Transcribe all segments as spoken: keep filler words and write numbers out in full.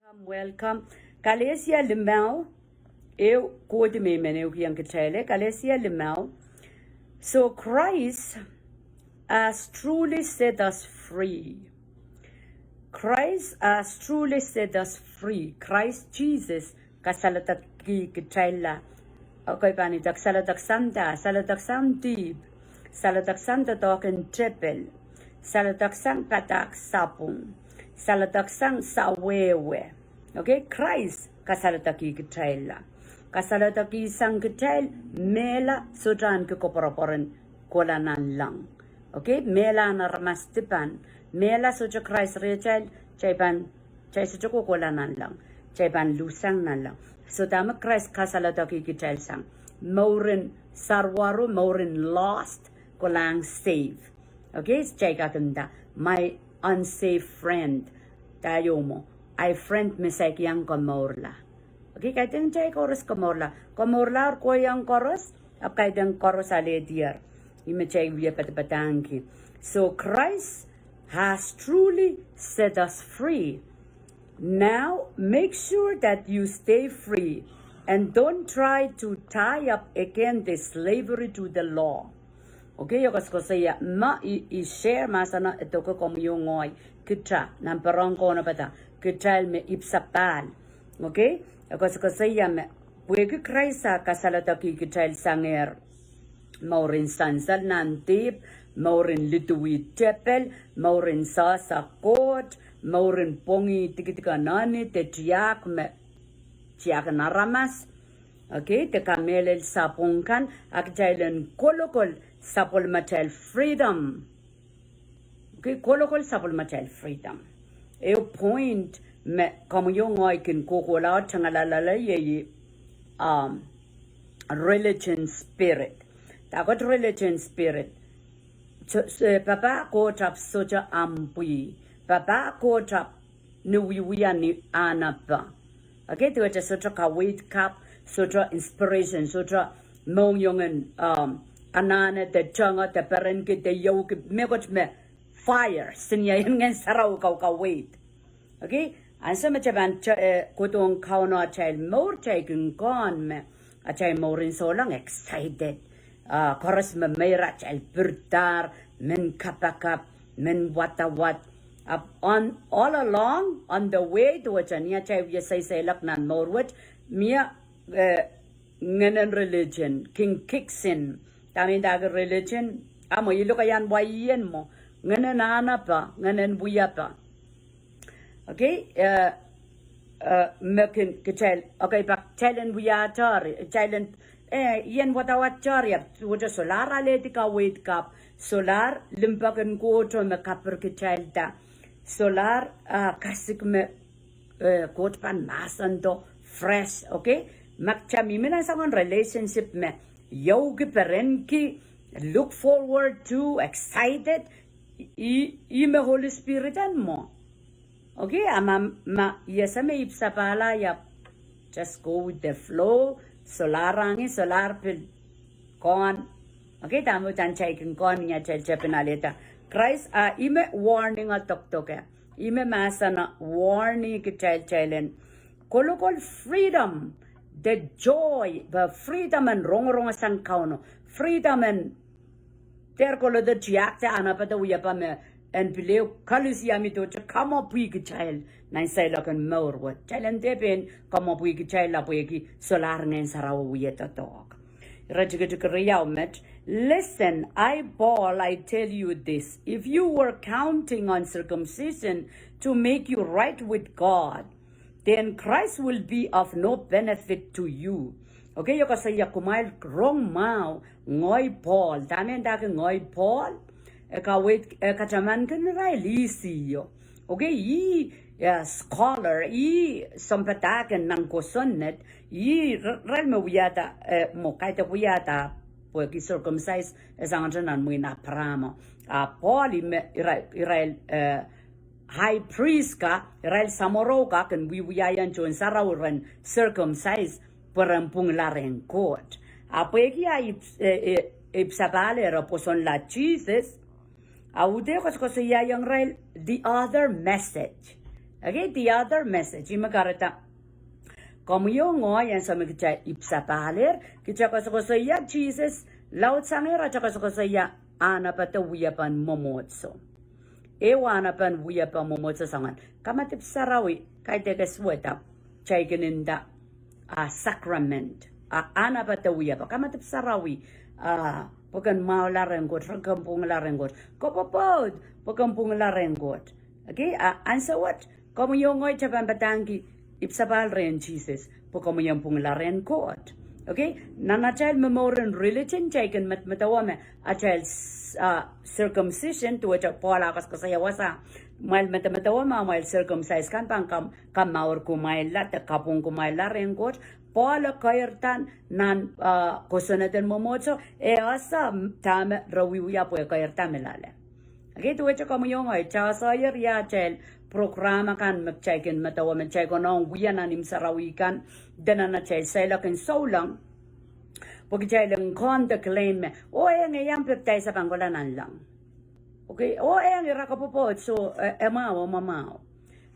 Welcome, welcome. Kalesia limau, ehu kohdi me I men ehukihong kitail, Kalesia limau. So Christ has truly set us free. Christ has truly set us free. Christ Jesus kasaledekih kitailla. Okay, pahn idek saledek sang da, saledek sang dihp, saledek sang doadoahk en tepel, saledek sang padahk sapwung, saledek sang sawehwe. Okay, Christ kasaledekih kitailla. Kasaledekih sang kitail mehla sohte ahneki koapworopwor en kohla nanleng. Okay, mehla ahn aramas dipan, mehla sohte Christ rehtail, kitail pahn, kitail sohte kohkohla nanleng, kitail pahn luhsang nanleng. So dahme Christ kasaledekih kitail sang? Mouren sarawaro, mouren lost, kolahng save. Okay, kitail kak nda, my unsaved friend. Dah ieu mwo, ahi friend me saik iang komourla. Okay, kaidehn kitail koaros komourla. Komourlahr kohiong koaros, ahpw kaidehn koaros alehdier. Ih me kitail wie padapadahngki. So Christ has truly set us free. Now make sure that you stay free and don't try to tie up again the slavery to the law. Okay, e koasokoasoia, ma I, I share mahsen en doke komwi oh ngehi, kita, nan pwurehng kaunopada, kitail me ipwsapahl. Okay, e koasokoasoia me, pwehki Christ a kasaledekih kitail sangehr mouren sansal nan dihp, mouren lidui tepel, mouren sehse koht, mouren pwongih dikedik en eni, de tiahk me, tiahk en aramas, okay, de kamehlel sapwung kan, a kitail en kolokol sapwellimatail freedom. Okay, kolokol sapwellimatail freedom. Ehu point me komwi oh ngehi kin kohkohla oh tangalahla ie, um, religion spirit. Dahkot religion spirit. So, so, papah Koht ahpw sohte ahmw pwih. Papah Koht ahpw ni wiewia ni ahnepe. Okay, duwehte sohte kaweid kapw, sohte inspiration, sohte mohngiong en, um, anahne de tohngo de perenki de iouki mehkot me fire, seniain Ngehn Sarawi kaukaweid. Okay, ansou me kitail pahn, eh, kohdohng Kauno atail mour, kitail kin kohn me atail mouren souleng excited. Ah, koaros me meirah kitail pirdahr, men kapakap, men wadawad. Ahpw on, all along, on the way, duwehte ni atail wie seiseilok nan mour wet, mie, eh, ngehnen religion kin kick in. Dahme I ndahki religion, a mwo I lokaiahn wai ien mwo, ngehnen ahnepe, ngehnen wiepe. Okay, eh, eh, me kin kitail, okay, pak kitail en wiahte eri, kitail en, eh, I en wadawad eri, ahpw duwehte solahr alehdi kaweid kapw, solahr limpoak en Koht me kapir kitailda, solahr, ah, kasik me, eh, Koht pahn mahsendo fresh, okay? Ma kitail mihmi nan soangen relationship me iouki, perenki, look forward to, excited, ih, ih me Holy Spirit en mwo. Okay, a ma, ma I ese me ipwsapahla, I ahpw just go with the flow, solahr angi, solahr pil kohn. Okay, dahme uhdahn kitail kin kohn ni atail tepin alehda. Christ, ah, ih me warning e dokdoke. Ih me mahsen e warning kitail, kitail en kolokol freedom, the joy, the freedom en rongorong sang Kauno, freedom en dehr kohla de tiahk de ahnepe de wiepe me en pil ehu kaluhsihmi duwehte kamwopwih kitail nan seiloak en mour wet. Kitail en dehr pein kamwopwih kitail, a pwehki solahr Ngehn Sarawi wie doadoahk. Iretikitik riau met, listen, I, Paul, I tell you this, if you were counting on circumcision to make you right with God, then Christ will be of no benefit to you. Okay, e koasoia kumwail rong mwahu, ngehi Paul. Dahme I ndahki ngehi Paul? E kaweid, e katamankin irail, ih C E O. Okay, ih, eh, scholar, ih sounpadahk en nan kosonned, ih irail me wiahda, eh, mwo kaidehk wiahda, pwehki circumcise e sangete nan mwin Apraamo. A Paul ih me irail, irail, eh, high priest ka, irail samworo ka kin wiewiahiong tohn sarawi ren circumcise pwe ren pwungla rehn Koht. A pwehki a ipw, eh, eh, ipwsapahl ire pwosonla Sises, a uhd e koasokoasoiahiong irail the other message. Okay, the other message, ihme kahrehda komwi oh ngehi ansou me kitail ipwsapahler, kitail koasokoasoia Sises, laudsang ira kitail koasokoasoia ahnepe de wiepen mwomwohdiso. Ehu ahnepen wiepen mwomwohdiso soangen kamadipw sarawi, kaidehk suwed, kitail kin nda, ah, sacrament, ah, ahnepe de wiepen kamadipw sarawi, ah, pwe ken mwahula rehn Koht, re ken pwungla rehn Koht, kopwopwoud, pwe ken pwungla rehn Koht. Okay, ah, ansou wet, komwi oh ngehi kitail pahn padahngki ipwsapahl rehn Sises, pwe komwi en pwungla rehn Koht. Okay, nan atail momour en religion, kitail kin medemedewe me atail s-, ah, circumcision, duwehte Pohl ah koasokoasoia wasa, kumwail medemedewe me amwail circumcise kan pahn kam-, kamour kumwailla de kapwung kumwailla rehn Koht. Pohl e keirda nan, ah, kosonned en mwomwohdiso, e ese dahme re wiewia pwe e keirda me loale. Okay, duwehte komwi oh ngehi, kitail sohte eri atail program akan me kitail kin medewe me kitail konehng wia nan imw sarawi kan, de nan atail seiloak en souleng, pwe kitail en kohn de claim me, oh, e ngehi iang baptize pahn kohla nanleng. Okay, oh, e ngehi ira kopwopwoud, so, eh, e mwahu, e mwamwahu.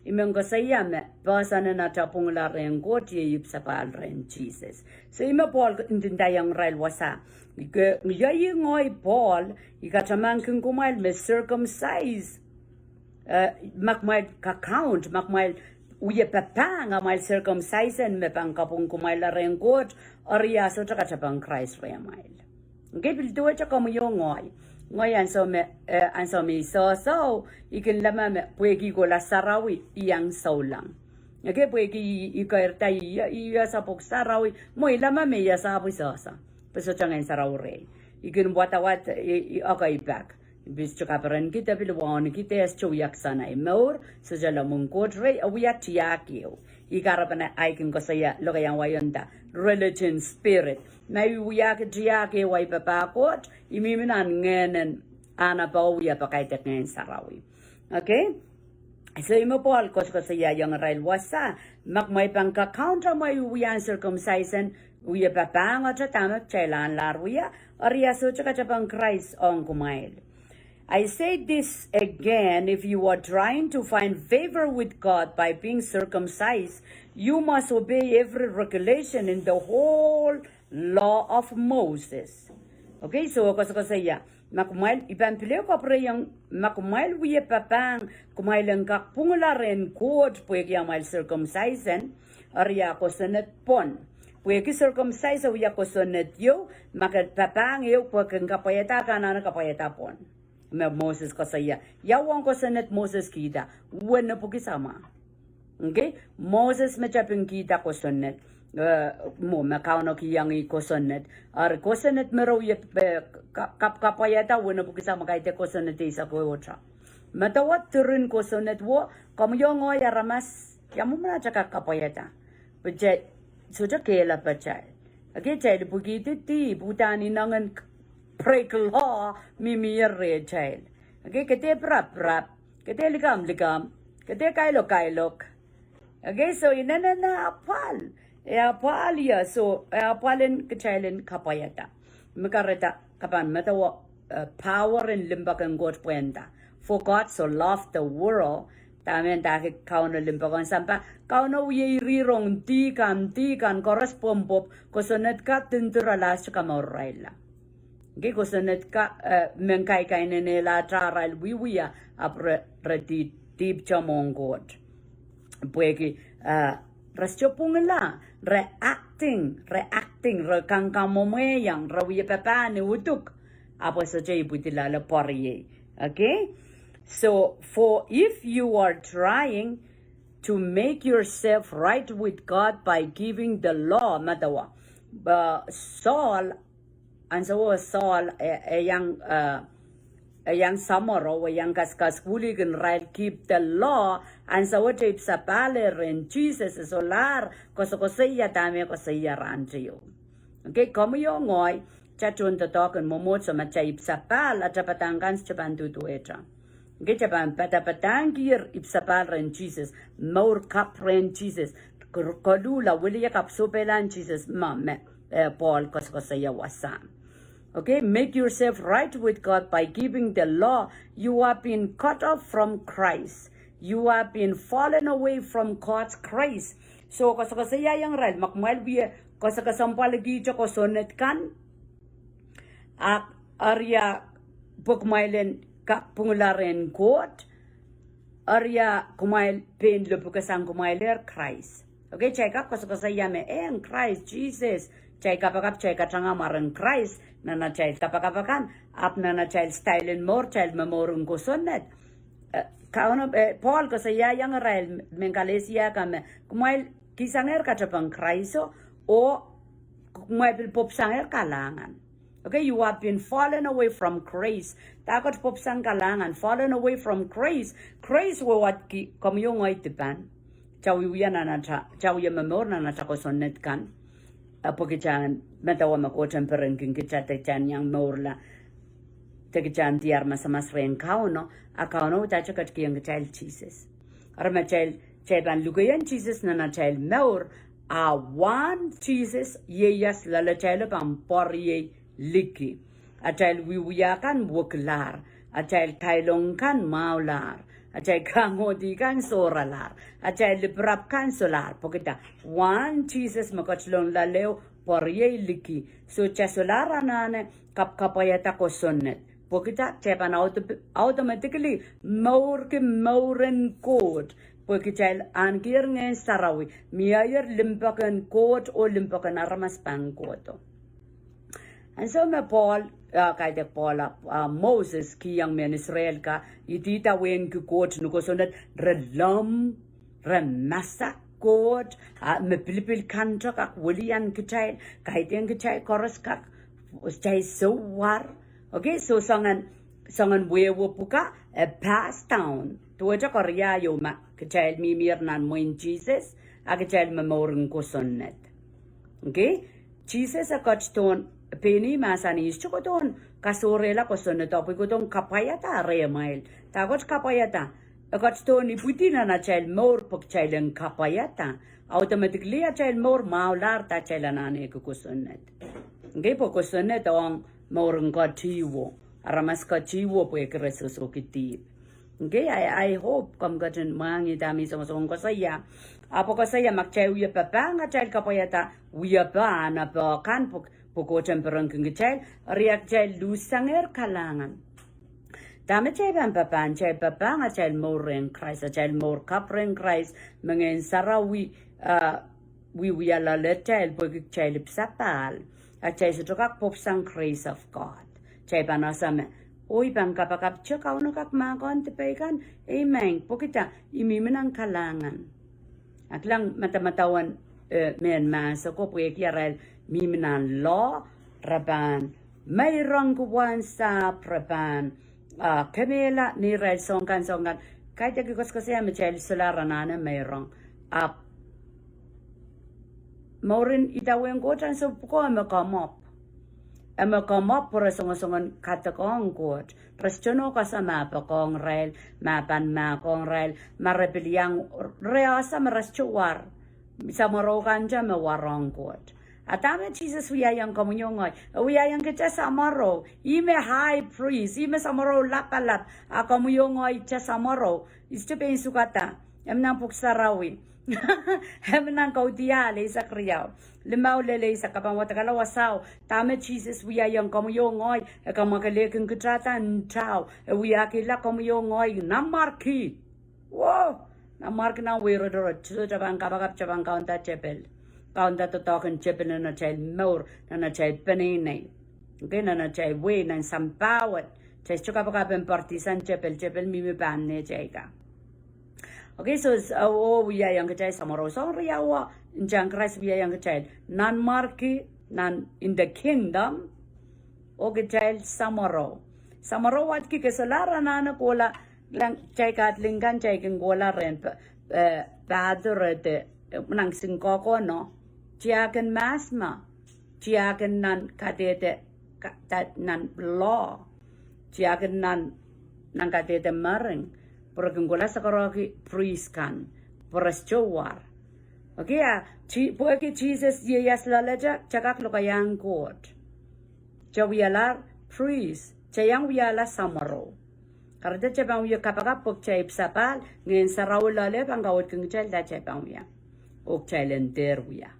I men koasoia me poahsoan en atail pwungla rehn Koht iei ipwsapahl rehn Sises. So ihme Pohl ndinda iang irail wasa, ke, iei ngehi Pohl, I katamankin kumwail me circumcise, eh, ma kumwail kakaunt, ma kumwail wie papahng amwail circumcision me pahn kapwung kumwailla rehn Koht, eri a sohte katepen Krais rehmwail. Okay, pil duwehte komwi oh ngehi. Ngehi ansou me, eh, ansou me I sohso, I kin leme me pwehki I kohla sarawi, I iang souleng. Okay, pwehki I, I keirda I, I ese pwuhk sarawi, mwo I leme me I ese pwe I sohso, pwe sohte Ngehn Sarawi rehi. I kin wadawad, I, I, okay, I pak. I pil sohte kaperenkihda, pil waunekihda, e sohte wia kisehn ei mour, sohte lemmwin Koht rehi, e wia tiahk ehu. I kahrepen ahi kin koasoia lokaiahn wai en nda religion spirit. Ma I wiahki tiahk ehu ei papah Koht, I mihmi nan ngehn en ahnepe wie pakaidek Ngehn Sarawi. Okay? So ihme Pohl koasokoasoia iang irail wasa, ma kumwail pahn kakaunt amwail wiewia en circumcision, wie papahngete dahme kitail ahnlahr wia, eri a sohte katepen Krais ong kumwail. I say this again, if you are trying to find favor with God by being circumcised, you must obey every regulation in the whole law of Moses. Okay, so koasokoasoia, ma kumwail, I pahn pil kapwurehiong, ma kumwail wie papahng kumwail en kak pwungla rehn Koht pwehki amwail circumcision, eri a kosonned pwon. Pwehki circumcise wia kosonned ieu, ma ke papahng ehu pwe ken kapwaiada, ke anahne kapwaiada pwon. Me Moses koasoia. Ia uwen kosonned Moses kihda? Uwen epwiki samwa. Okay? Moses me tapin kihda kosonned. Eh, mwo me Kauno kihong ih kosonned. Eri kosonned me re wie, eh, ka-, kap-, kapwaiada uwen epwiki samwa, kaidehk kosonned eisek ehu. Medewe diren kosonned wo, komwi oh ngehi aramas, ia mwomwen atail kak kapwaiada? Pwe kitail sohte kehlail pahtail. Okay, kitail ipwikihdi dihp, uhdahn inengen break law mihmi rehtail. Okay, ke dehr pirap, pirap. Ke dehr likamw, likamw. Ke dehr kailok, kailok. Okay, so inenen apwal. E apwal ia, so e apwal en kitail en kapwaiada. Me kahrehda ke pahn medewe, eh, power en limpoak en Koht pwe nda, for God so loved the world, dahme ndahki Kauno limpoak en sampah, Kauno wie irihrong dih kan, dih kan koaros pwopwop, kosonned ka dindurala, sohte kamourirailla. Okay, kosonned ka, eh, men kaikainenehla atail wiewia, ahpw re, re di, dihpte mwohn Koht. Pwehki, eh, re sohte pwungla, re acting, re acting, re kangoange kamwomwehiong, re wie papah ni uduk, ahpw e sohte ipwidi loale pwuriei. Okay? So, for if you are trying to make yourself right with God by keeping the law, medewe, eh, Saul, ansou Saul, eh, e iang, eh, e iang samworo, e iang kaskasukuhlihkin irail keep the law, ansou wet e ipwsapahl rehn Sises, e solahr koasokoasoia dahme e koasoia rahn teio. Okay, komwi oh ngehi, kitail tohndoadoahk en mwomwohdiso, ma kitail ipwsapahl, atail padahk kan sohte pahn duduwehte. Okay, kitail pahn padapadahngkier ipwsapahl rehn Sises, mour kapw rehn Sises, koluhla, wiliakapw, sohpeilahn Sises, ma me, eh, Paul koasokoasoia wasa. Okay, make yourself right with God by keeping the law. You have been cut off from Christ. You have been fallen away from God's grace. So, koasokoasoiaiong irail, ma kumwail wie koasokoasoiaiong kosonned kan, ahpw eri pwe kumwail en kak pwungla rehn Koht, eri kumwail pein lopwukasang kumwail er Krais. Okay, kitail kak koasokoasoia me, eh, Krais, Sises, kitail kapakap, kitail katanga mwaren Krais nan atail kapakap akan, ahpw nan atail style en mour, kitail momour en kosonned. Eh, Kauno, eh, Pohl koasoiaiong irail mehn Kalesia kan me, kumwail kihsangehr katepen Krais o, oh kumwail pil pwupwsangehr kalahngan. Okay, you have been fallen away from grace. Dahkot pwupwsang kalahngan, fallen away from grace. Grace wehwehki komwi oh ngehi dipan. Kitail wie nan ata, kitail wie momour nan ata kosonned kan. Ahpw kitail medewe me Koht en perenki kitail de kitail iang mourla, de kitail diar masamas rehn Kauno, a Kauno uhdahn ketikihong kitail Sises. Eri ma kitail, kitail pahn lukehiong Sises nan atail mour, a wahn Sises ieias loalatail o pahn pwarewei liki. Atail wiewia kan wekilahr, atail kailong kan mwahulahr, atail kahngohdi kan sohralahr, atail lipirap kan solahr. Pwehki dah? Wahn Sises me ketilong loale o pwarewei liki. So kitail solahr anahne kapkapwaiada kosonned. Pwehki dah? Kitail pahn auto-, automatically mourki mour en Koht. Pwehki kitail ahnekier Ngehn Sarawi, mieier limpoak en Koht oh limpoak en aramas pahn kohdo. Ansou me Pohl, ah, kaidehk Pohl, ah, Moses kihong mehn Israel kan, idawehn Koht ni kosonned, re lomw, re masak Koht, ah, me pilipil kan te kak welian kitail, kaidehn kitail koaros kak, kitail sohwar. Okay, so soangen, soangen wehwe pwukat, e pass down. Duwehte koaros iang ma kitail mihmier nan mwehin Sises, a kitail momour en kosonned. Okay? Sises e ketidohn, pein ih mahsanih, I sohte kohdohn kasohrehla kosonned o, pwe I kohdohn kapwaiada rehmwail. Dahkot kapwaiada? E ketidohn ipwidi nan atail mour pwe kitail en kapwaiada. Automatically atail mour mwahulahr de atail anahneki kosonned. Okay, pwe kosonned ong mour en ketihwo. Aramas ketihwo pwehki re sohsohki dihp. Okay, I, I hope komw ketin mwahngih dahme I songosong koasoia. Ahpw koasoia ma kitail wie papahng atail kapwaiada, wie pahn, a pahn kan pwe, pwe Koht en perenki kitail, eri a kitail luhsangehr kalahngan. Dahme kitail pahn papahng? Kitail papahng atail mour rehn Krais, atail mour kapw rehn Krais, me Ngehn Sarawi, ah, wiewia loalatail pwehki kitail ipwsapahl. A kitail sohte kak pwupwsang grace of God. Kitail pahn ese me, oh, I pahn kapakap, kitail Kauno kak mahkohng dipei kan, amen. Pwehki dah? I mihmi nan kalahngan. A kilang madamadau en, eh, mehn mahs ako pwehki arail mihmi nan law, re pahn meirongki wahnsahpw, re pahn, ah, kemehla neirail soahng kan, soahng kan. Kaidehk I koasokoasoia me kitail solahr anahne meirong. Ahpw mourin idawehn Koht ansou pwuko e me kamwopw. E me kamwopw pwe re songosongen kadekohng Koht. Re sohte nohk ese ma e poakohng irail, ma e pahn mahkohng irail, ma re pil iang, re ese me re sohte war. Samworo kan te me warohng Koht. A dahme Sises wiahiong komwi oh ngehi? E wiahiong kitail samworo. Ih me high priest, ih me samworo lapalap, a komwi oh ngehi kitail samworo. I sohte pein sukada. E mi nan Pwuhk Sarawi. E mi nan Kaudiahl eisek riau. Limau lel eisek, ke pahn wadekala wasao. Dahme Sises wiahiong komwi oh ngehi? E kamwakelehkin kitail ntao. E wiahkihla komwi oh ngehi nanmwarki. Wo! Nanmwarki nan wehi rotorot, sohte pahn kapakap, kitail pahn kaunda tepel. Kaunda doadoahk en tepel nan atail mour, nan atail peneinei. Okay, nan atail wehi, nan sampah wet. Kitail sohte kapakap en pardisang tepel, tepel mihmi pahn nehtail kan. Okay, so, s-, oh, oh, wiahiong kitail samworo. Soahng riau, ntahn Krais wiahiong kitail. Nanmwarki, nan in the kingdom, oh kitail samworo. Samworo wadki ke solahr anahne kohla, lang, kitail kaidehn kan, kitail kin kohla rehn pa-, eh, pahdo rehde, eh, nan sinkoko no. Tiahk en mahs ma. Tiahk en nan kadehde, ka-, da-, nan law. Tiahk en nan, nan kadehde mering. Pwe re kin kohla sakaraki priest kan. Pwe re sohte war. Okay, a, Ji-, pwehki Sises ieias loalatail, kitail kak lokaiahn Koht. Kitail wialahr priest, kitail iang wiahla samworo. Kahrehda kitail pahn wia kapakap pwe kitail ipwsapahl, Ngehn Sarawi loale pahn kaweidkin kitail dahme kitail pahn wia. Oh kitail en dehr wia.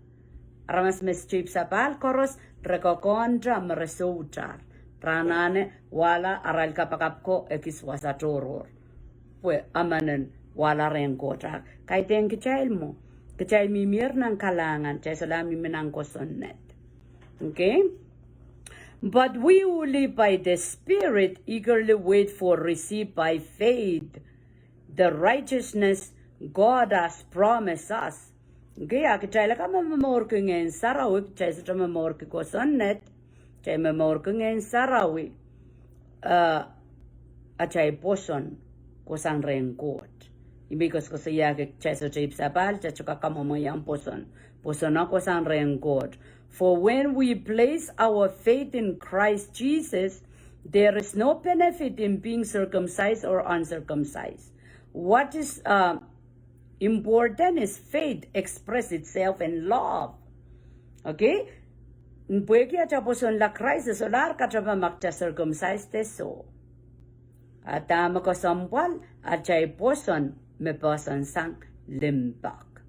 Aramas me sohte ipwsapahl koaros re kokohn te me re soutar. Re anahne wahla arail kapakap ko ekis wasa tohrohr. Pwe emen en wahla rehn Koht. Kaidehn kitail mwo. Kitail mihmier nan kalahngan, kitail solahr mihmi nan kosonned. Okay? But we who live by the Spirit eagerly wait for receive by faith the righteousness God has promised us. Okay, a kitail akan me momourki Ngehn Sarawi, kitail sohte momourki kosonned, kitail momourki Ngehn Sarawi, eh, atail pwoson kohsang rehn Koht. Ih me koasokoasoiahki kitail sohte ipwsapahl, kitail sohte kak kamwomwehiong pwoson. Pwoson o kohsang rehn Koht. For when we place our faith in Christ Jesus, there is no benefit in being circumcised or uncircumcised. What is, uh, important is faith express itself in love. Okay? Pwehki atail pwosonla Krais, e solahr katepe ma kitail circumcised de soh. A dahme kesempwal, atail pwoson me poahsoan sang limpoak.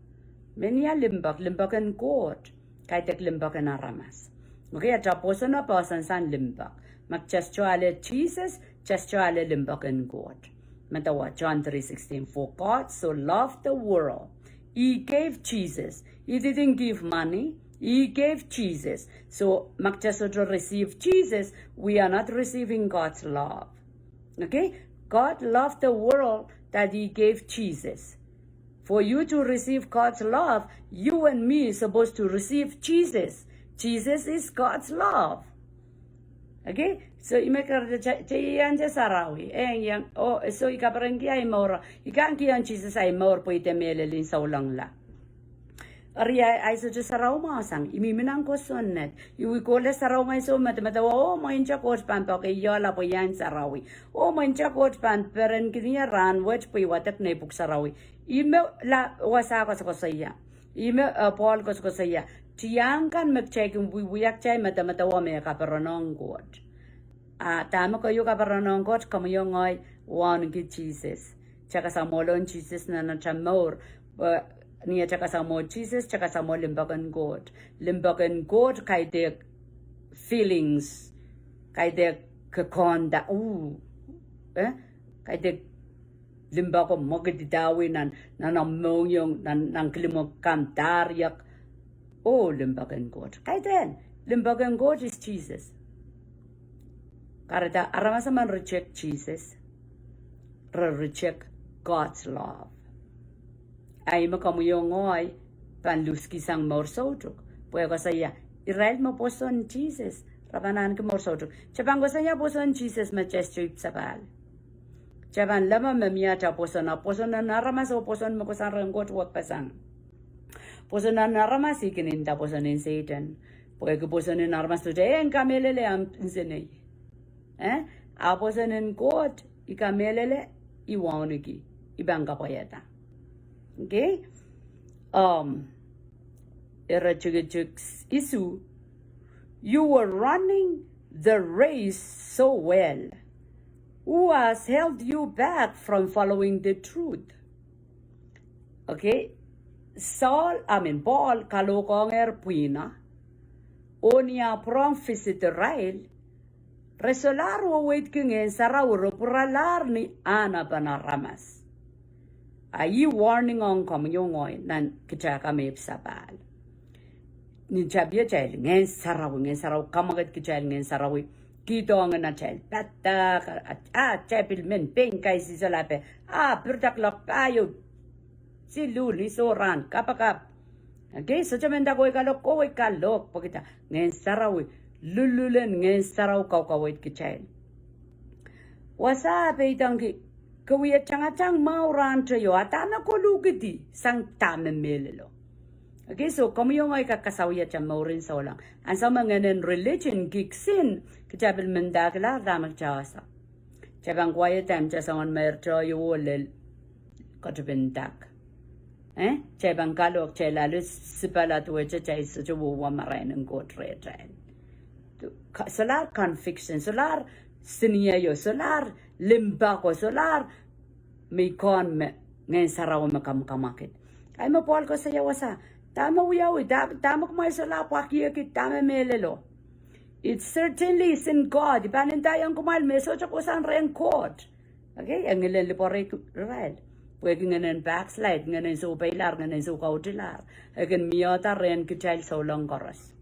Menia limpoak, limpoak en Koht, kaidehk limpoak en aramas. Okay, atail pwoson o poahsoan sang limpoak. Ma kitail sohte ale Sises, kitail sohte ale limpoak en Koht. Medewe John three sixteen, for God so loved the world, he gave Jesus. He didn't give money, he gave Jesus. So, ma kitail sohte receive Jesus, we are not receiving God's love. Okay? God loved the world that he gave Jesus. For you to receive God's love, you and me is supposed to receive Jesus. Jesus is God's love. Okay? So, ih me kahrehda kitail, kitail iang atail sarawi. Eh, iang, oh, so I kaperenki ahi mour. I kak kihong Sises ahi mour pwe I de mehlel en soulengla. Eri ahi, ahi sohte sarawi mwahu sang, I mihmi nan kosonned. I wie kohla sarawi ngehi soh, medemedewe, oh, mwein kitail Koht pahn poakehla pwe I en sarawi. Oh, mwein kitail Koht pahn perenki ie rahn wet pwe I wadek nei pwuhk sarawi. Ih me la wasa koasokoasoia. Ih me, eh, Pohl koasokoasoia. Tiahk kan me kitail kin wiewia kitail medemedewe me kaperenohng Koht. A dahme keieu kaperenohng Koht, komwi oh ngehi wauneki Sises. Kitail kasamwolong Sises nan atail mour. Pwe ni atail kasamwo Sises, kitail kasamwo limpoak en Koht. Limpoak en Koht kaidehk feelings, kaidehk kekonda, uh, eh, kaidehk limpoak o mwekid idawih nan, nan omw mohngiong, nan, nan kilimwek kan dariak. Oh, limpoak en Koht. Kaidehn, limpoak en Koht is Sises. Kahrehda aramas emen reject Sises, re reject God's love. Ahi me komwi oh ngehi pahn luskihsang mour soutuk. Pwe koasoia, irail me pwoson Sises, re pahn ahneki mour soutuk. Kitail pahn koasoia pwoson Sises me kitail sohte ipwsapahl. Kitail pahn leme me mie atail pwoson, a pwoson en aramas oh pwoson me kohsang rehn Koht wekpeseng. Pwoson en aramas I kin nda pwoson en Sehdan. Pwehki pwoson en aramas sohte, eh, I kamehlele ahmw nsenei. Eh? A pwoson en Koht, I kamehlele, I wauneki, I pahn kapwaiada. Okay? Um, ire tikitik isuh, you were running the race so well. Who has held you back from following the truth? Okay? Saul, I mean, Pohl kalohkohngehr pwihno. Oh ni ah pwurehng visit irail, re solahr weweidki Ngehn Sarawi, re pwuralahr ni ahnepen aramas. A ih warning ong komwi oh ngehi nan kitail ka me ipwsapahl. Ni tapio kitail, Ngehn Sarawi, Ngehn Sarawi, kamwakid kitail Ngehn Sarawi. Kihdohng atail padahk, a, a, kitail pil men pein kaisihsol ape, a, pirdak loak pahieu. Siluh ni sohrahn, kapakap. Okay, sohte men da kohwei kalohk, kohwei kalohk, pwehki da, Ngehn Sarawi, lululen Ngehn Sarawi kaukaweid kitail. Wasa peidengki, ke wia tangatang mwahu rahn teio, a dahme koluhkidi, sang dahme mehlelo. Okay, so komwi oh ngehi kak kasawih atail mour en souleng. Ansou me ngehnen religion kicks in, kitail pil mendahkilahr dahme kitail ese. Kitail pahn quiet time, kitail soangen meirte ieu oh lel kotopindak. Eh? Kitail pahn kalohk, kitail alu sipala duwehte kitail sohte wehwe marain en Koht rehtail. Ka-, solahr conviction, solahr sinieio, solahr limpoak oh solahr me I kohn me Ngehn Sarawi me kamwakamwakid. Ahi me Pohl koasoia wasa, dahme wiawi, dah, dahme kumwail solahr pwakieki, dahme mehlelo. It certainly isn't God. I pahn ndaiong kumwail me sohte kohsang rehn Koht. Okay, e ngilen lipwoare irail. Pwehki ngehnen backslide, ngehnen soupeilahr, ngehnen soukautihlahr. E kin mihda rehn kitail souleng koaros.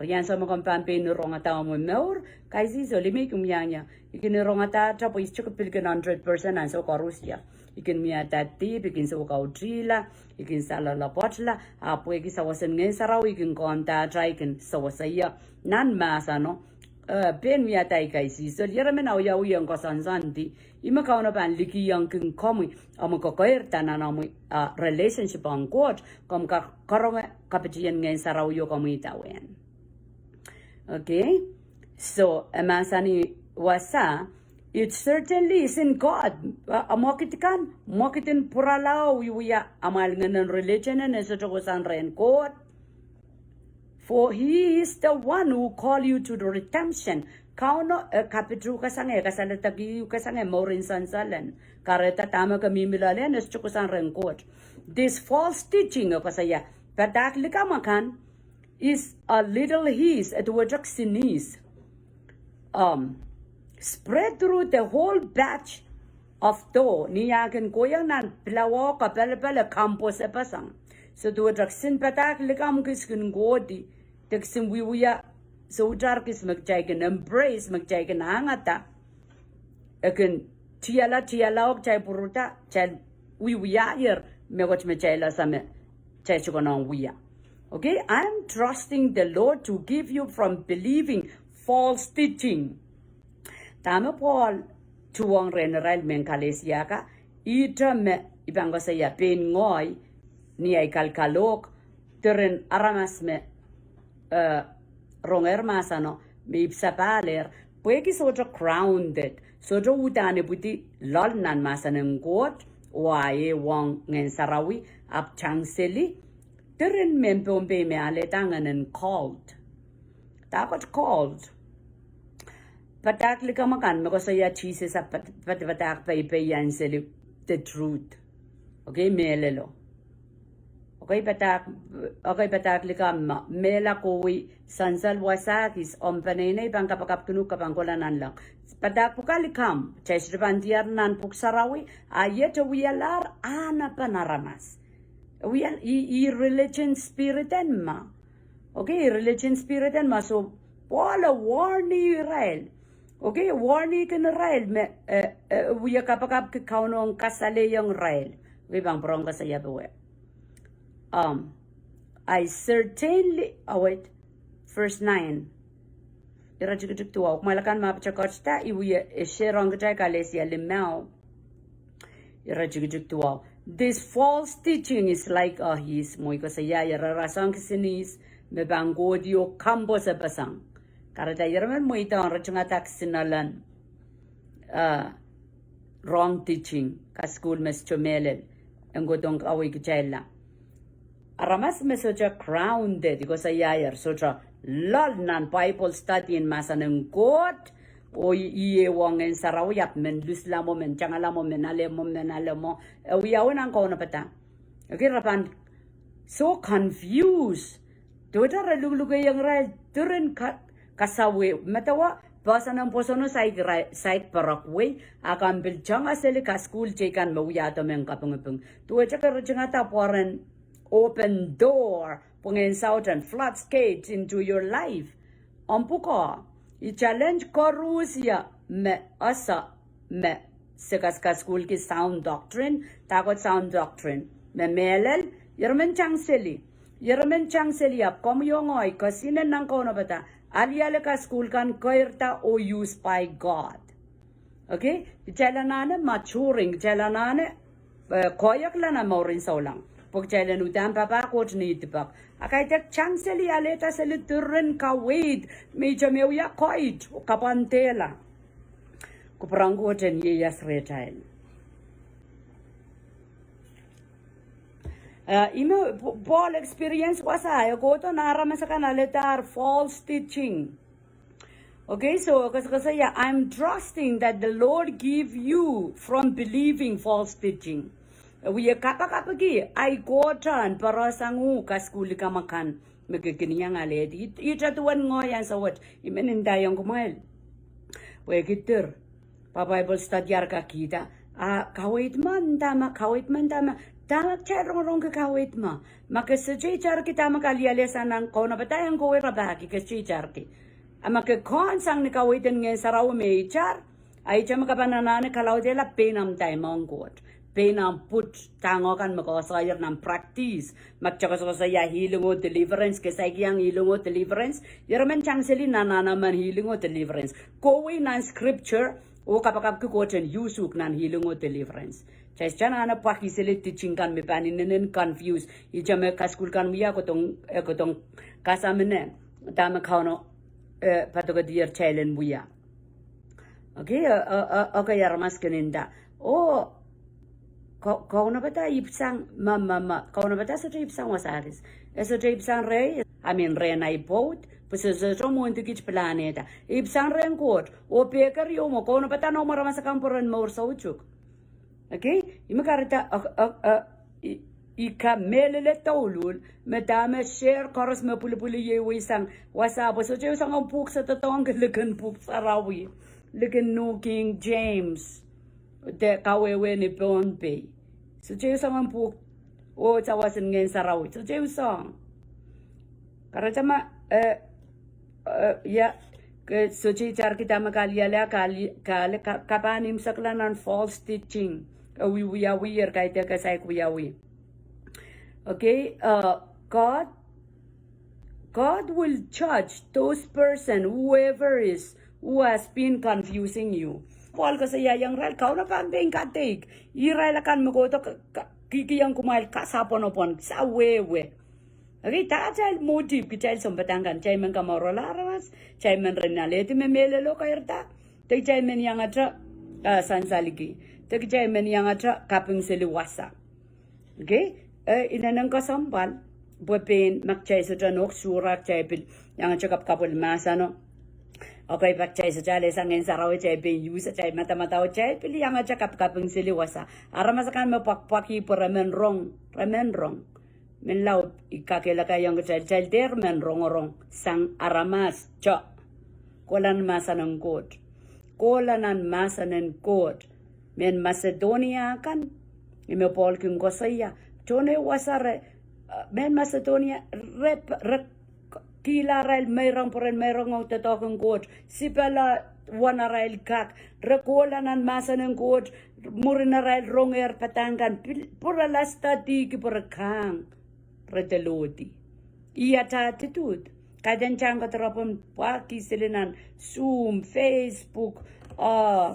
Rian soh me komw pahn pein rongada omw mour, kaisihsol, I men kin wiahiong ie, I kin rongada te pwe I sohte pil kin hundred percent ansou koaros ie. I kin mihda dihp, I kin soukautihla, I kin saloalopwoatla, ahpw pwehki sawas en Ngehn Sarawi I kin kohndahr, I kin sawasehiong nan mahseno. Eh, pein mihda ei kaisihsol, ieremen awiawihong koasoansoandi, ih me Kauno pahn likihong kin komwi, omw kokoirda nan omw, ah, relationship ong Koht, komw kak karonge kapitien Ngehn Sarawi oh komw idawehn. Okay? So, e mahsanih wasa, it certainly isn't God. Ah, mwekid kan, mwekid en pwurala oh wiewia amwail ngehnen religion en e sohte kohsang rehn Koht. For he is the one who call you to the redemption. Kauno e kapitehukasang, e kasaledekihukasang mourin sansal en. Kahrehda dahme ke mihmi loale en e sohte kohsang rehn Koht. This false teaching, e koasoia, padahk likamw akan, is a little yeast, e duwehte kisin ihs. Um, spread through the whole batch of dough, ni ah kin kohiong nan pilawa oh kapelepel e kampwosepeseng. So duwehte kisin padahk likamw kis kin kohdi, de kisin wiewia soutar kis me kitail kin embrace, me kitail kin angada. E kin tiala, tiala oh kitail pwurada, kitail wiewiahier, mehkot me kitail ese me kitail sohte konehng wia. Okay, I am trusting the Lord to keep you from believing false teaching. Dahme Pohl tuhwong rehn irail mehn Kalesia ka, ihte me I pahn koasoia pein ngehi, ni ei kalkalohk, diren aramas me, eh, rongehr mahseno, me ipwsapahl ehr, pwehki sohte grounded, sohte uhdahn ipwidi loal nan mahsen en Koht, oh ah ehuong Ngehn Sarawi, ahpw tangseli, diren mehn Pohnpei me alehda ngehnen cult. Dahkot cult. Padahk likamw akan me koasoia Sises ahpw pad-, pad-, padahk peipei anseli the truth. Okay, mehlelo. Okay, padahk, okay, padahk likamw me mehla kohwei sansal wasa kis omw peneinei pahn kapakapkin uhk ke pahn kohla nanleng. Padahk pwuka likamw, kitail sohte pahn diar nan Pwuhk Sarawi, a iet e wialahr ahnepen aramas. E wia, ih, ih religion spirit en ma. Okay, religion spirit en ma, so Pohl e warn irail. Okay, warn kin irail me, eh, eh, wia kapakapki Kauno en kasalehiong irail. Okay, pahn pwurehng koasoia powe. Um, I certainly, oh wait, verse nine. Ire tikitik duwau. Kumwail akan me patokohda, I wia, e shareong kitail Kalesia limau. Ire tikitik duwau. This false teaching is like a yeast. Mwein koasoia, ire rasehng kisin ihs me pahn kohdi oh kampwosepeseng. Kahrehda ieremen mweidohng ritingada kisin elen, uh, wrong teaching, kasukuhl me sohte mehlel, en kohdohng kawehkitailla. Aramas me sohte grounded, I koasoiaier, sohte loal nan Bible study en mahsen en Koht, oh ih, ih ehuong Ngehn Sarawi ahpw men lusla mwo, men tangala mwo, men ale mwo, men ale mwo, e wiawi nan kaunopada. Okay, re pahn so confused. Duwehte re luklukeiong irail diren ka-, kasawih, medewe, poahsoan en pwoson o saik ira-, saik perekuwei, a ke pil tang seli kasukuhl teikan me wiahdo mehn kapingiping. Duwehte ke ritingada pwoaren open door, pwungen southern floodgates into your life. Omw pwukoa, I challenge koaros me ese me se kas-, kasukuhlki sound doctrine, dahkot sound doctrine. Me mehlel, ieremen tang seli. Ieremen tang seli ahpw komwi oh ngehi, kesihnen nan kaunopada, aliale kasukuhl kan keirda oh used by God. Okay? Kitail anahne maturing, kitail anahne, eh, koahiekla nan mouren souleng. Pwe kitail en uhdahn papah Koht ni idipek. A kaidehk tang seli, alehda seli diren kaweid, me ihte me wia koid, oh kapwandehla. Kupwuren Koht en ieias rehtail. Eh, ih me P-, Pohl experience wasa, e kohdo nan aramas akan alehdahr false teaching. Okay, so koasokoasoia, I'm trusting that the Lord give you from believing false teaching. Wie kapakapki, ai Koht en porohsang uhk kasukuhl likamw akan me ke kin iang alehdi. Ihte duwen ngoahi ansou wet, I men ndaiong kumwail. Pwehki dir, pwe Bible study ar kak kihda, a kaweid me, dahme kaweid me, dahme, dahme kitail rongorongki kaweid me. Ma ke sohte itarki dahme kalialia sang nan kaunopada en kowe rapahki, ke sohte itarki. A ma ke kohn sang ni kaweid en Ngehn Sarawi me itar, a ihte me ke pahn anahne kalaudehla pein ahmw time ong Koht. Pein ahmw put tangokan me ke koasoier nan practice. Ma kitail koasokoasoia healing oh deliverance, ke saik iang healing oh deliverance, ire men tang seli nan anahnemen healing oh deliverance. Kowe nan scripture, oh kapakapki Koht en use uhk nan healing oh deliverance. Kitail sohte anahne pwakih seli teaching kan me pahn inenen confuse. Ihte me kasukuhl kan wia, e kohdohng, e kohdohng kasamine dahme Kauno, eh, patohkedier kitail en wia. Okay, eh, eh, eh, okay, aramas kin nda, oh, kau-, kaunopada ipwsang, ma, ma, ma, kaunopada sohte ipwsang wasa kis. E sohte ipwsang rehi, I mean, rehn ahi pwoud, pwe se sohte mwohndi kit pilahnehda. Ipwsang rehn Koht, oh pehker ieu mwo, kaunopada noumw aramas akan pwe ren mour soutuk. Okay, ih me kahrehda, uh, uh, uh, I, I kamehlele douluhl, me dahme share koaros me pwulopwul iei wehsang, wasa, pwe sohte ehu soangen pwuhk se doadoahngki likin Pwuhk Sarawi, likin New King James, de kawehwe ni Pohnpei. Sohte ehu soangen pwuhk, oh sawas en Ngehn Sarawi, sohte ehu soang. Kahrehda ma, eh, eh, ia, ke sohte itarki dahme kalialia, kali-, kal-, ka-, ke pahn imwisekla nan false teaching. E wie wiawi, er kaidehk e saik wiawi. Okay, uh, God, God will judge those person, whoever is, who has been confusing you. Paul koasoiaiong irail, Kauno pahn pein kadeik irail akan me kohdo ka-, ka-, kihkihong kumwail kasapwonopwon, sawehwe. Okay, dah atail motive kitail sounpadahk kan? Kitail men kamourala aramas, kitail men ren alehdi me mehlelo kairada, de kitail men iangete, ah, sansalki, de kitail men iangete kaping seli wasa. Okay, eh, inenen kesempwal, pwe pein ma kitail sohte nohk suwed, kitail pil iangete kapwkapwil mahseno. Okay, pak kitail sohte alehsang Ngehn Sarawi, kitail pein use atail madamadau, kitail pil iangete kapkaping seli wasa. Aramas akan me pwakpwakih pwe re men rong, re men rong. Menlau, I kakehlakaiong kitail, kitail dehr men rongorong sang aramas, soh. Kohla nan mahsen en Koht. Kohla nan mahsen en Koht. Mehn Masedonia kan, ih me Paul kin koasoia, tohn ehu wasa re, uh, mehn Masedonia, re, re kihla arail meirong pwe ren meirong ong doadoahk en Koht, sipala wen arail kak, re kohla nan mahsen en Koht, mwurin arail rongehr padahk kan, pil-, pwurala studyki pwe re kahng, re delohdi. Ih atail attitude. Kaidehn tang koadoropwe pwakih seli nan Zoom, Facebook, ah,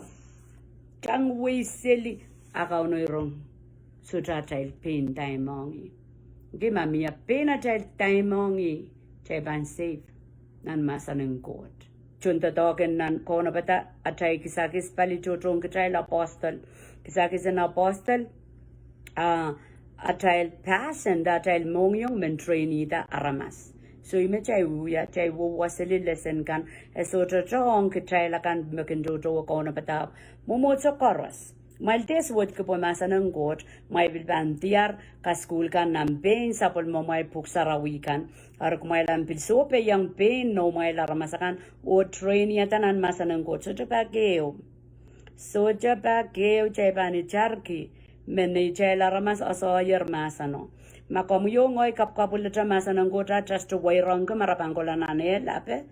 tang wei seli, a Kauno rong, sohte atail pein time ong ih. Okay, ma mie pein atail time ong ih, kitail pahn safe nan mahsen en Koht. Tohndoadoahk en nan kaunopada, atail kisakis pali tohtohn kitail apostle. Kisakis en apostle, ah, atail passion, de atail mohngiong men trainihda aramas. So ih me kitail wia, kitail wia seli lesson kan, e sohte ong kitail akan me kin tohto kaunopada mwomwohdiso koaros. Kumwail dehr suwedki pwe mahsen en Koht, kumwail pil pahn diar kasukuhl kan nan pein sapwellimomwail pwuhk sarawi kan. Eri kumwail ahpw pil sohpeiong pein noumwail aramas akan, oh trainihada nan mahsen en Koht. Sohte pak ehu. Sohte pak ehu kitail pahn itarki me neitail aramas asoier mahseno. Ma komwi oh ngehi kapwkapwilete mahsen en Koht, a kitail sohte wairongki ma re pahn kohla nan ehl ape.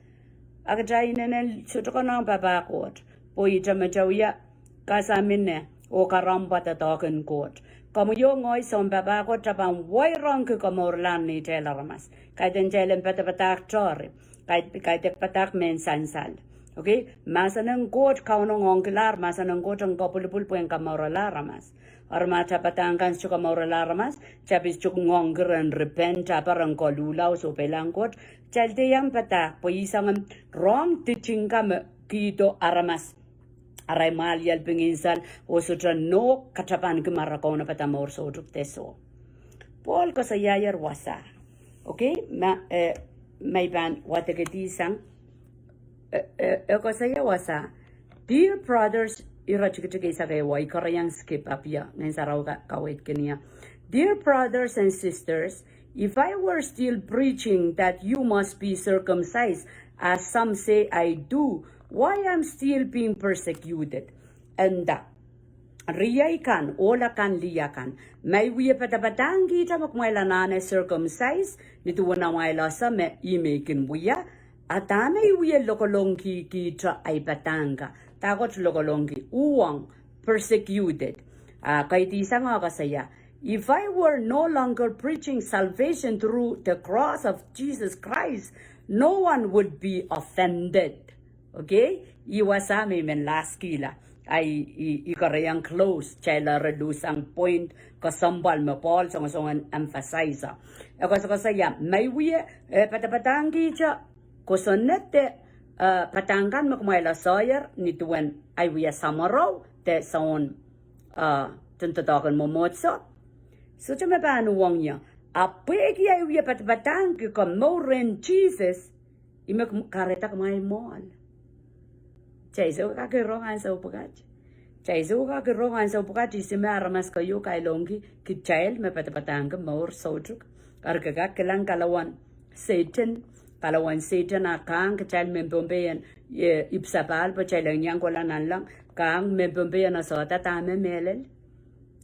A kitail inenen sohte konehng papah Koht. Pwe ihte me kitail wia kasamine oh karamwpa doadoahk en Koht. Komwi oh ngehi sounpapah Koht, kitail pahn wairongki komourala neitail aramas. Kaidehn kitail en padapadahk tohri. Kaid-, kaidehk padahk mehn sansal. Okay, mahsen en Koht Kauno ngoangkilahr, mahsen en Koht en kopwulipwul pwehn kamourala aramas. Eri ma atail padahk kan sohte kamourala aramas, kitail pil sohte ngoangki ren repent, a pil ren koluhla oh sohpeilahng Koht, kitail dehr iang padahk, pwe ih soangen wrong teaching kan me kihdo aramas arail mwahliel, pingin sal, oh sohte nohk katapanki ma re kaunopada mour soutuk de soh. Paul koasoiaier wasa. Okay, ma, eh, ma I pahn wadekedihsang E, e, e koasoia wasa, "Dear brothers," ire tikitik eisek ehu, I koarehiong skip, ahpw ia, Ngehn Sarawi ka, kaweidkin ie. "Dear brothers and sisters, if I were still preaching that you must be circumcised, as some say I do, why I'm still being persecuted?" Eri, riei kan, ohl akan, lih akan, ma I wie padapadahngkihte me kumwail anahne circumcise, nin duwen amwail ese me I me kin wia, a dahme I wie lokolongkihkihte ei padahk ka? Dahkot lokolongki? Uhwong, persecuted. A, kaidehn sang e koasoia, "If I were no longer preaching salvation through the cross of Jesus Christ, no one would be offended." Okay? Ih wasa me I men laskihla. Ahi, I, I koarehiong close, kitail eri luhsang point kesempwal me Pohl songosong en emphasize. E koasokoasoia, ma I wie, e, padapadahngkihte kosonned, e, padahk kan me kumwail asoier, nin duwen ei wie samworo, de soun, e, doadoahk en mwomwohdiso, sohte me pahn uhwong ie. A pwehki ei wie padapadahngki komour rehn Sises, I me kum-, kahrehda kumwail mwoahl. Kitail sou kak rong ansou pwukat. Kitail sou kak rong ansou pwukat, ihs me aramas keieu kailongki kitail me padapadahngki mour soutuk. Eri ke kak kilang kalawan Sehdan, kalawan Sehdan a kahng kitail mehn Pohnpei en, e, ipwsapahl pwe kitail en iang kohla nanleng, kahng mehn Pohnpei en asohda dahme mehlel.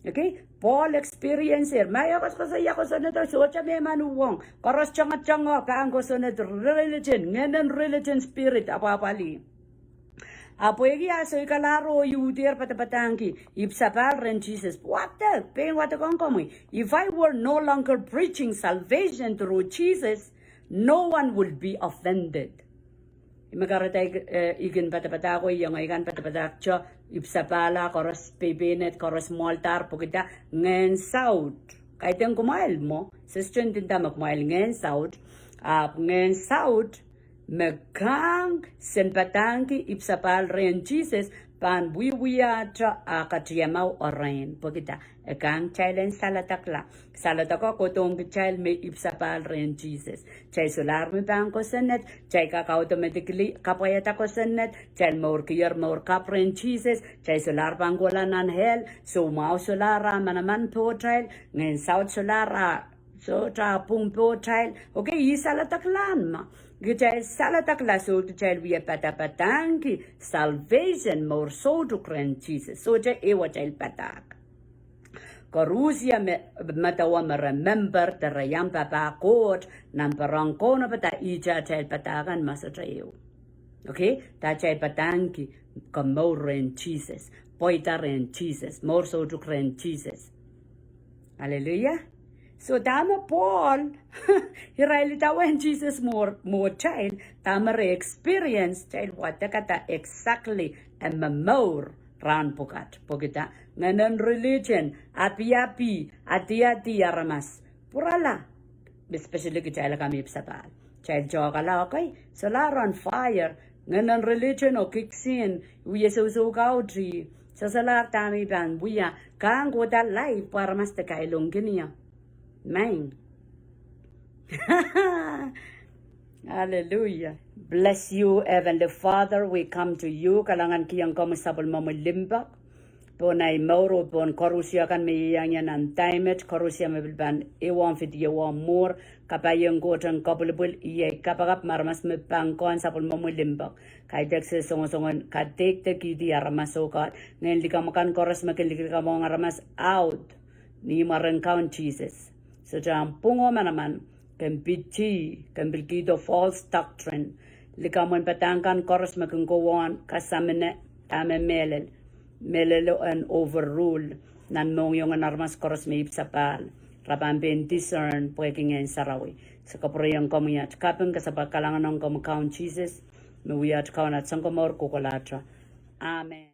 Okay? Pohl experience er, ma e koasokoasoia kosonned, sohte me men uhwong. Koaros tongotongo, pahn kosonned, religion, ngehnen religion spirit, apwahpwalih. A pwehki a soikalahr oh uhdier padapadahngki ipwsapahl rehn Sises. Wadek, pein wadek ong komwi. If I were no longer preaching salvation through Jesus, no one will be offended. I me kahrehda I k-, e, I kin padapadahk oh iang ei kan padapadahkte ipwsapahl a koaros peipeined, koaros mwoahldahr pwehkida ngehn saut. Kaidehn kumwail mwo, Sehdan ndinda me kumwail ngehn saut, ahpw ngehn saut me kahng sen padahngki ipwsapahl rehn Sises pahn wiewiahte ah katiamau erein. Pwehkida? E kahng kitail en saledekla. Saledeko kohdohng kitail me ipwsapahl rehn Sises. Kitail solahr me pahn kosonned, kitail kak automatically kapwaiada kosonned, kitail mourkier mour kapw rehn Sises, kitail solahr pahn kohla nan hell, soumwahu solahr ah manaman pohtail, ngehn saut solahr ah sohte ah pwung pohtail. Okay, I saledeklahn ma kitail saledekla, soh, kitail wie padapadahngki salvation, mour soutuk rehn Sises. Sohte ehu atail padahk. Koarusie me, medewe me re member de re iang papah Koht, nan peren kaunopada ihte atail padahk kan ma sohte ehu. Okay? De atail padahngki komour rehn Sises, pweida rehn Sises, mour soutuk rehn Sises. Hallelujah. So dahme Pohl, irail idawehn Sises mwo-, mwohtail, dahme re experience, kitail wadekada exactly e momour rahn pwukat. Pwehkida? Ngehnen religion, apiapi, adiadi aramas, pwurala, especially kitail akan me ipwsapahl. Kitail tohkala, okay, solahr on fire, ngehnen religion oh kiksin, wie sousou kautih, solahr dahme I pahn wia, kahng kohda live pwe aramas de kailongkin ie. Maing. Hallelujah. Bless you, Heavenly Father. We come to you. Kalahngan kihong komwi sapwellimomwi limpoak pohn ei mour oh pohn koarusie kan me ieiang ie nan daimet, koarusie me pil pahn ehuong video oh mwuhr, kapaiong Koht en kopwilipwil, iei kapakap me aramas me pahn kohn sapwellimomwi limpoak. Kaidehk se songosong en kadeikdekihdi aramas oh Koht, ngehn likamw akan koaros me kin likilikamw ong aramas out. Ni mwaren Kaun Sises. Sohte ahmw pwung oh manaman, ken piti, ken pil kihdo false doctrine. Likamw en padahk kan koaros me kin kohwong kasamine, dahme mehlel. Mehlelo en overrule nan mohngiongen aramas koaros me ipwsapahl. Re pahn pein discern pwehki Ngehn Sarawi. Se kapwureiong komwi at kaping, kasapahl kalahngan ong komwi Kaun Sises, me wia at Kaun, at Sounkomour kohkohlahte. Amen.